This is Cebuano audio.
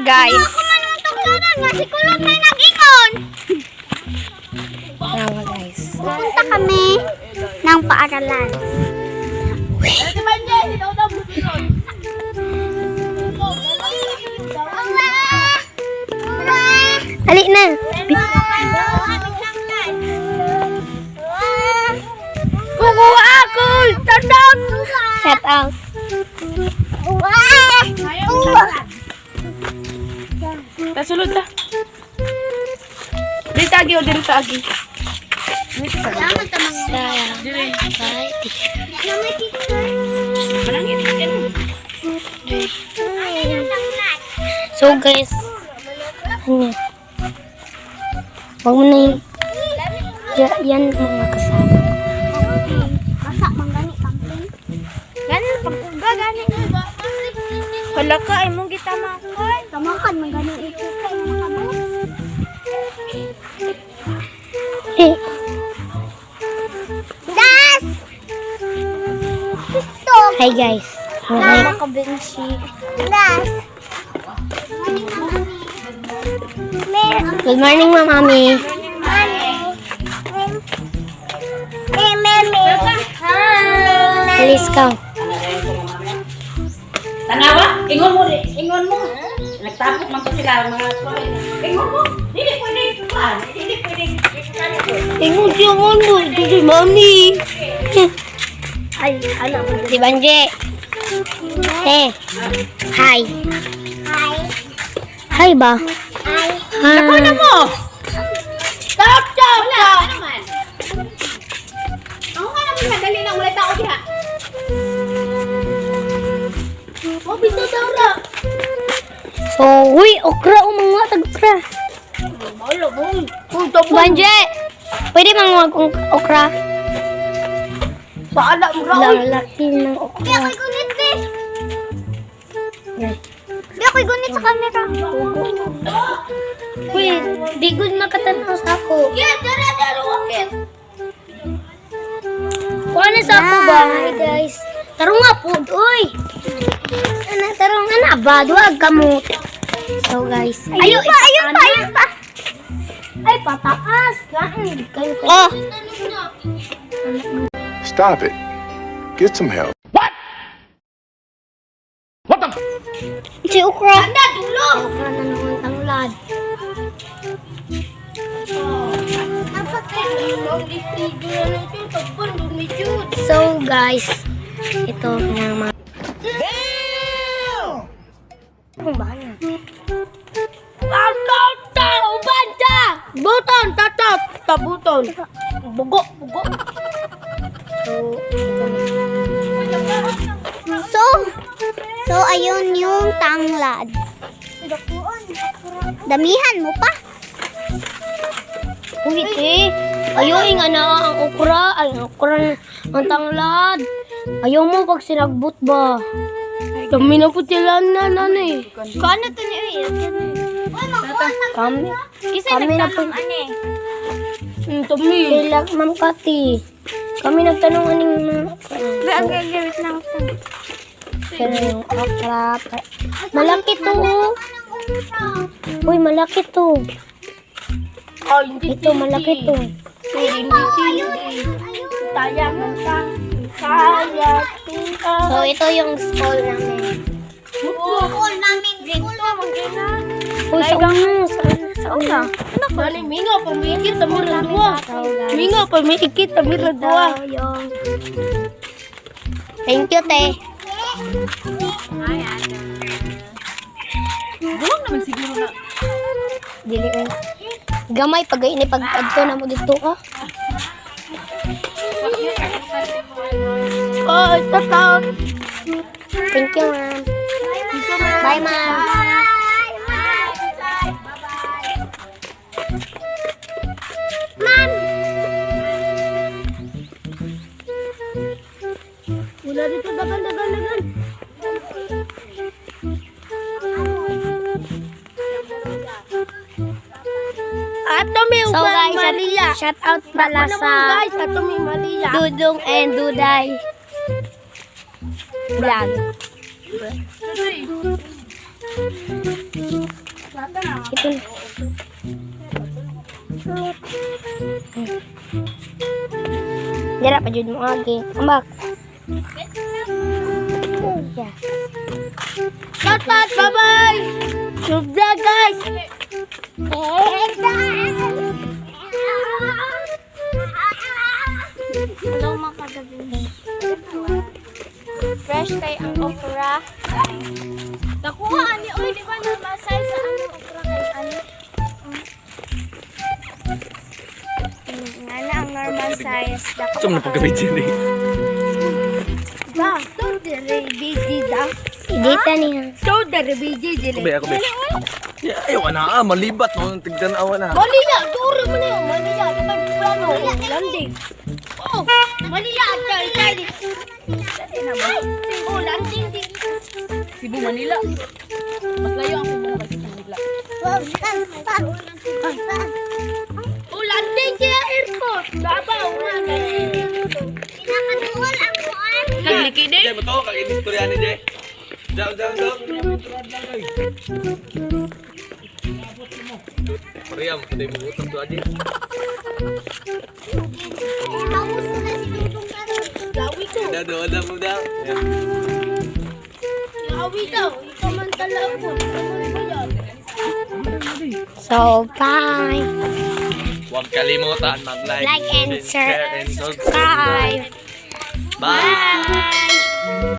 guys. Ako man ang tuklonan nga si Kulot may nag-ingon. Tanawa, guys. Pupunta kami ng paaralan. Ali na. Kukuha ako! Tandaan! Shout out. Tasulod ta. Dili tagi o dili tagi. Salamat sa mga Dili. Picture. Manangit ka. So guys, ano yan? Wag mo na yun. Yan mga kasama. Basa man gani camping. Gani pag-uga gani. Hala ka ay mong gitamakan. Tamakan man gani ito kay mga mo. Eh, Das. Gusto. Hi guys. Hi. Nakabensi. Das. Good morning, Mami. Please come. Tanawa, ingon mo di, ingon mo. Nagtapok man to sila mga ingon mo. Dili pwede kuan, dili pwede. Ingon siya mo, ito si Mami. Ay, ano? Si Banje. Eh. Hi. Hi. Hi ba? Hi. Hi. Mo. Stop, stop, stop. Naman. Ako nga naman nga dali na wala tao diha. Oh, bitaw daw ra. So, uy, okra o mga tag-okra. Banje, pwede mga okra? Paala mo ra. Lalaki ng Di okra. ako'y gunit, be. Di ako'y gunit sa camera. Uy, di good makatanaw sa ako. Yeah, dara, dara, wakit. Kuha na sa ako ba? Hi guys. Tarong nga po, uy. Ana, tarong nga na ba? Duwag kamot. So guys. Ayun pa, ayun pa, ayun pa. Ay, pataas. Kain. Kayo, kayo. Oh. Stop it. Get some help. Si okra. Anda, dulo. Okra na naman tanglad. So guys, ito ng mga. Damn! Ang ba na? Buton, tatat, tabuton. Bugo, bugo. So, ito na. So, ayun yung tanglad. Damihan mo pa. Uy, te. Ayaw, nga na ang okra. Ay, ang okra na- ang tanglad. Ayaw mo pag sinagbot ba? Dami na po sila na nanay. Kano to ni Uy? Kami. Kami na po. Ano eh? Dami. Sila, Ma'am Kati. Kami nagtanong aning mga. Ang gagawin lang. Pero yung okra. Malaki to, oh. Uy, malaki to. Ay, hindi. Ito, malaki to. Kaya mo ka. Kaya So, ito yung stall namin. School namin. School namin. Uy, sa una. Sa una. Sa una. Dali, mingaw, pamikit, tamira dua. So, guys. Mingaw, pamikit, tamira dua. Ito yung. Thank you, te. Buwang naman siguro na. Dili ko. Gamay pag ini pag adto na mo dito ka. Oh, tatat. Thank you, ma'am. Bye, ma'am. Bye. Ma'am. Wala dito, dagan, dagan, dagan. Ato may So uban guys, Maria. shout out pala Ano sa guys, ato may Maria. Dudong and Duday vlog. Ito na. Dira pa jud mo agi. Ambak. Yeah. Shout out, bye-bye! Good vlog, guys! Hello, mga kagabi. Fresh kay ang okra. Nakuha ani oy, di ba nabasay sa ano okra kay ano? Nga na ang normal size. Dako. Ito mo na pagkabit yun eh. Ba, to dire busy da. Idita niya. To dire busy Ako be, ako be. Yeah, ayaw na ah, malibat no, tigdan awa na. Manila! Turo mo na yun! Manila! Dapat plano! Landing! Oh! Manila! Tay! Tay! Oh, landing din. Cebu, Manila. Mas layo ang Cebu kaysa sa Manila. Oh, landing siya airport! Babaw nga! Pinakaduol ang kuan. Kagliki din. Jay, mo to, kag istorya ni Jay. Jam, jam, jam. Pariya mo kundi mo utang to aji. Hawos ko na si Dudong karon. Gawi ko! Da do da mo da. Gawi daw! Ikaw man talaga! So, bye! Huwag kalimutan mag-like, Like and share and subscribe! subscribe. Bye. Bye!